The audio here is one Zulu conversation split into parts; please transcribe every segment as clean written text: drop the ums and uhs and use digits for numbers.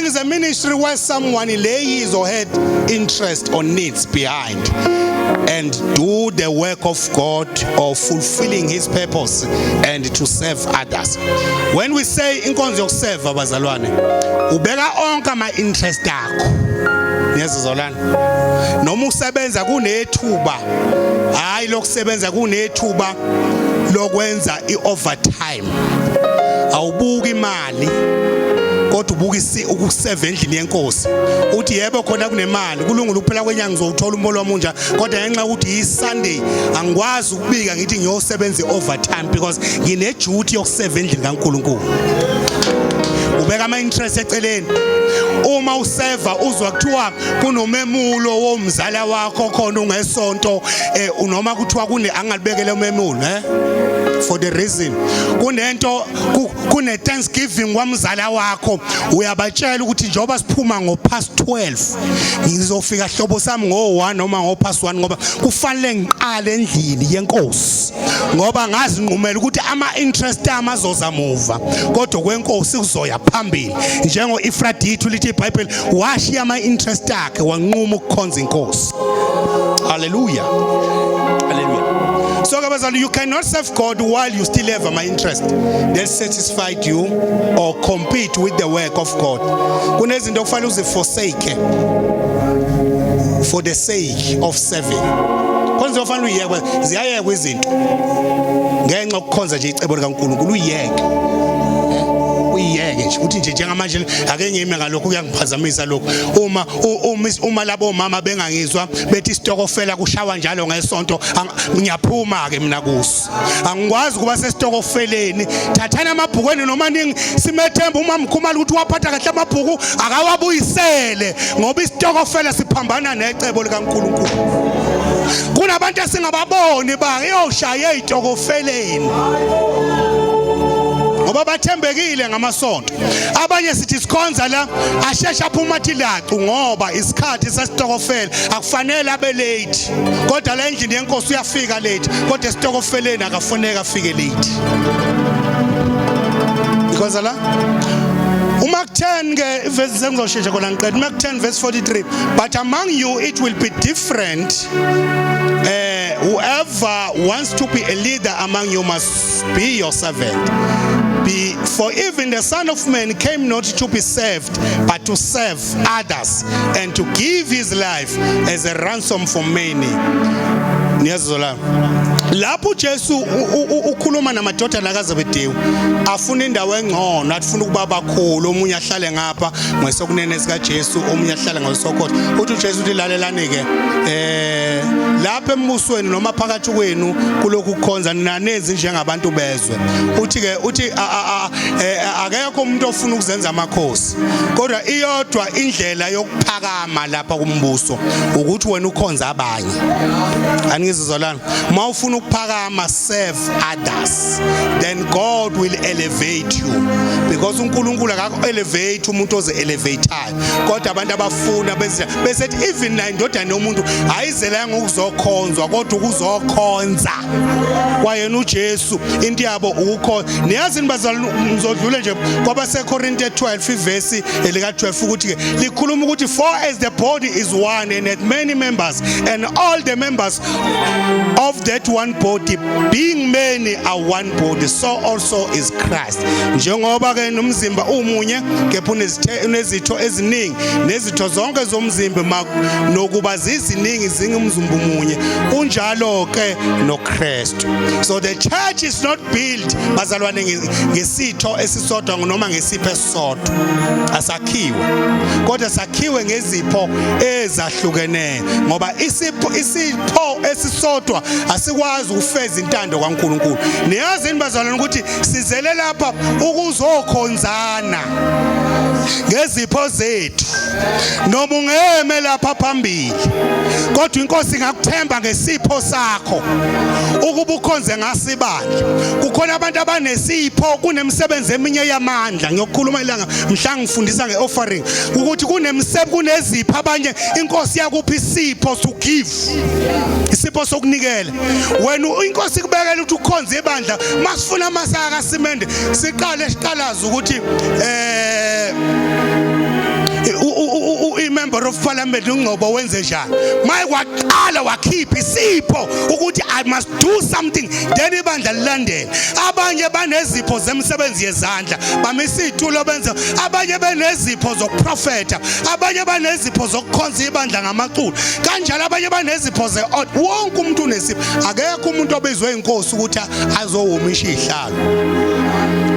It is a ministry where someone lay his or her interest or needs behind and do the work of God or fulfilling his purpose and to serve others. When we say inkonzo yokuseva, bazalwane, ubeka onke ama interest akho. Niyezizolana? Noma usebenza kunethuba, hayi lokusebenza, kunethuba lokwenza iovertime. Awubuki imali kodwa ubuka ukuseva endlini yenkosi. Uthi yebo, khona kunemali, kulungile, ukuphela kwenyanga ngizowuthola umholo wami unjani, kodwa ngenxa yokuthi yi-Sunday angikwazi ukubika ngithi ngiyosebenza i-overtime because ngine-duty yokuseva endlini kaNkulunkulu. Ubeka ama-interest eceleni. Uma useva, uzwa kuthiwa kunomemulo womzala wakho khona ungesonto, noma kuthiwa kune, angalibekele umemulo for the reason kunento kune Thanksgiving kwamzala wakho, uyabatshela ukuthi njengoba siphuma ngo past 12, ngizofika hlobo sami ngo 1 noma ngo past 1, ngoba kufanele ngiqale endlini yenkosi, ngoba ngazinqumela ukuthi ama interest ami azoza muva kodwa kwenkosi kuzoya phambili. Njengo Epaphroditu, lithi iBhayibheli washiya ama interest akhe, wanquma ukukhonza inkosi. Hallelujah, hallelujah. So abazali, you cannot serve God while you still have ama interest that satisfied you or compete with the work of God. Kunezinto okufanele uziforsake for the sake of serving. Khona kufanele uyiyeke, ziyayekwa izinto ngenxa yokukhonza nje icebo likaNkulunkulu. Uyiyeke, uyiyeke nje, uthi nje njengamanje ake ngime ngalokho, kuyangiphazamisa lokho. Uma labo mama bengangizwa bethi isitokofela kushawa njalo ngesonto, ngiyaphuma ke mina kuso, angikwazi kuba sesitokofeleni. Thathani amabhukweni noma ningi, simethemba uma mkhumala ukuthi waphatha kahle amabhuku, akawabuyisele, ngoba isitokofela siphambana necebo likaNkulunkulu. Kunabantu esingababoni bayoshaya ezitokofeleni ngoba bathembekile ngamasonto. Abanye sithi sikhonza la, asheshe aphuma athi lacu ngoba isikhathi sesitokofela akufanele abe late, kodwa la endlini yenkosi uyafika late, kodwa esitokofeleni akafuneka afike late. Because la uMark 10 ke ivesi, sengizoshesha khona ngiqeda. Mark 10 verse 43: "But among you it will be different. Whoever wants to be a leader among you must be your servant. Be for even the Son of Man came not to be served, but to serve others and to give his life as a ransom for many." Niyazwa la? Lapho uJesu ukhuluma namadodana kaZebedewu afuna indawo engcono, afuna ukuba bakhulu, omunye ahlale ngapha ngesokunene sikaJesu, omunye ahlale ngesokhohlo. Uthi uJesu, uthi lalelani ke, lapha embusweni noma phakathi kwenu kulokhu kukhonza nanenzi njengabantu bezwe. Uthi ke, uthi akekho umuntu ofuna ukuzenza amakhosi, kodwa iyodwa indlela yokuphakama lapha kumbuso, ukuthi wena ukhonza abanye. Aningizizwa lana? Uma ufuna ukuphakama, serve others, then God will elevate you, because uNkulunkulu akako elevate umuntu oze elevateayo, kodwa abantu abafuna bese besethi even na indodana yomuntu ayizelanga ukuzokhonzwa kodwa ukuzokhonza. Kwayena uJesu into yabo ukukhonza. Niyazi bazalwane, ngizodlula nje kwabaseKorinte 12 ivesi elika 12, ukuthi ke likhuluma ukuthi, "For as the body is one and hath many members, and all the members of that one body, being many, are one body, so also is Christ." Njengoba ke nomzimba umunye kepha unezitho eziningi, nezitho zonke zomzimba nokuba ziziningi zingumzimba umunye, unjalo ke noKristu. So the church is not built, bazalwane, ngesitho esisodwa noma ngesipho esisodwa. Asakhiwe, kodwa sakhiwe ngezipho ezahlukeneyo, ngoba isipho esisodwa asikwazi ukufeza intando kaNkulunkulu. Niyazi yini bazalwane ukuthi sizele lapha ukuzokhonzana ngezipho zethu? Noma ungeme lapha phambili, kodwa inkosi ingakuthemba ngesipho sakho ukuba ukhonze ngasibandla. Kukhona abantu abanesipho, kunemisebenzi eminye yamandla. Ngiyokukhuluma ilanga mhla ngifundisa ngeoffering ukuthi kunemsebenzi, kunezipho abanye inkosi yakuphi isipho to give, isipho sokunikela. Wena inkosi ikubekela ukuthi ukhonze ibandla. Masifuna amasaka kasimende, siqale siqalaza ukuthi Of Parliament uNgcobo wenze njani maye kwaqala wakhipha isipho ukuthi I must do something, then ibandla lilandele. Abanye banezipho zemisebenzi yezandla, bamisa izitulo benze. Abanye benezipho zokuprofeta, abanye banezipho zokukhonza ibandla ngamaculo kanjalo, abanye banezipho ze wonke umuntu unesipho. Akekho umuntu obizwe inkosi ukuthi azowomisha izihlalo,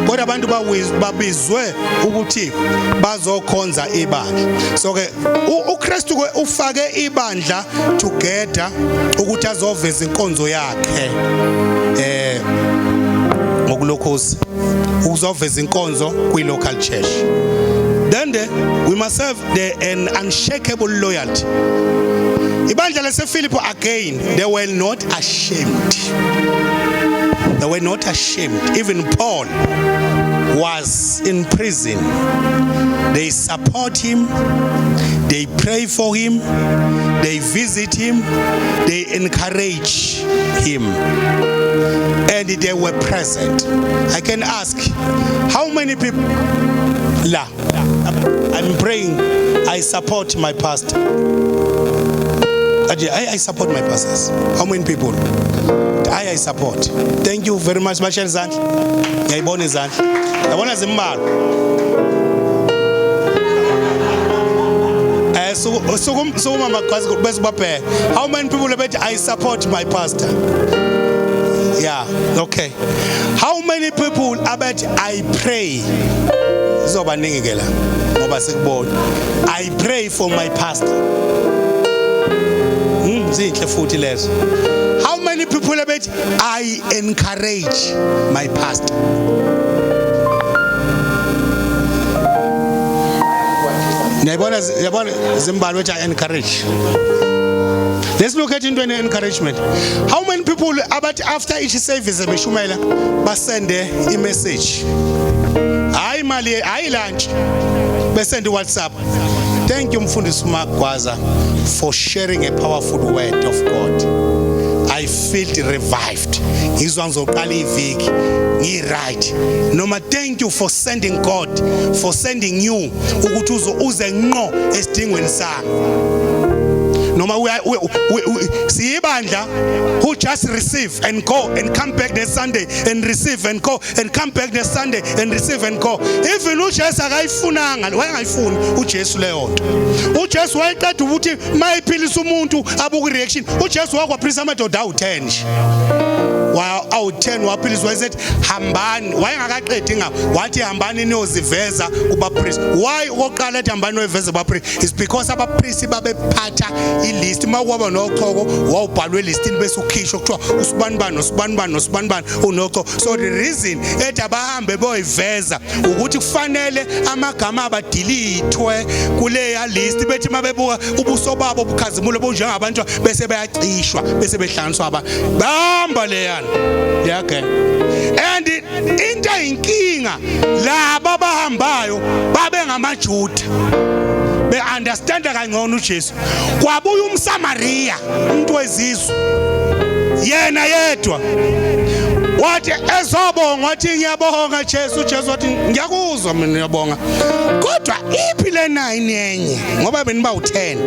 kodwa abantu babizwe ukuthi bazokhonza ibandla. So ke uKristu ke ufake ibandla together ukuthi azoveza inkonzo yakhe ngokulokhozi ukuzoveza inkonzo kwi local church. Then we must have an unshakable loyalty. Ibandla lasePhilippi again, they were not ashamed. They were not ashamed. Even Paul was in prison, they support him, they pray for him, they visit him, they encourage him, and they were present. I can ask, how many people la, I'm praying, "I support my pastor"? I support my pastors. How many people? I support. Thank you very much. Bashaya izandla. Ngiyayibona izandla. Yabona zimbalwa. Sukuma magwazi bese babheka. How many people bethi, "I support my pastor"? Yeah, okay. How many people abathi, "I pray"? Izoba ningi ke la ngoba sikubona. "I pray for my pastor." Zinhle futhi lezo. How many people abethi, "I encourage my pastor"? Niyabona, yabona zimbalwa ethi "I encourage". Let's look at into encouragement. How many people abathi after each service ebeshumela basende i-message? Hayi imali, hayi lunch. Besende WhatsApp. "Thank you, Mfundisi Magwaza, for sharing a powerful word of God. I feel revived. Ngizwa ngizoqala iviki ngi-right." Noma, "Thank you for sending God, for sending you ukuthi uzo uze ngqo esidingweni sami." Noma siyibandla who just receive and go and come back next Sunday and receive and go and come back next Sunday and receive and go. Even uJesu akayifunanga, wayengayifuni uJesu leyo nto. UJesu wayeqeda ukuthi mayiphilisa umuntu abuka reaction. UJesu wakwaphilisa amadoda awu10 nje, wa awu10 waphiliswa, wayesethi, "Hambani." Wayengakaqedi ngapho, wathi, "Hambani niyoziveza kubapriest." Why okokuqala ethi, "Hambani niyoziveza kubapriest"? Is because abapriest babephatha ilist. Uma kwaba nochoko, wawubhalwe elistini bese ukhishwa, kuthiwa usibani bani nosibani bani nosibani bani unochoko. So the reason ethi abahambe boyiveza ukuthi kufanele amagama abadilithwe kuleya list, bethi mabebuka ubuso babo bukhazimulo bunjengabantu, bese bayacishwa, bese behlanganiswa aba bamba leyana leyagenge. And into eyinkinga, laba abahambayo babe ngamaJuda, be-understanda kangcono uJesu. Kwabuya umSamaria, umuntu wezizwe, yena yedwa, wathi ezobonga, wathi, "Ngiyabonga, Jesu." Jesu wathi, "Ngiyakuzwa mina, ngiyabonga, kodwa iphi le 9 yenye? Ngoba beniba u10."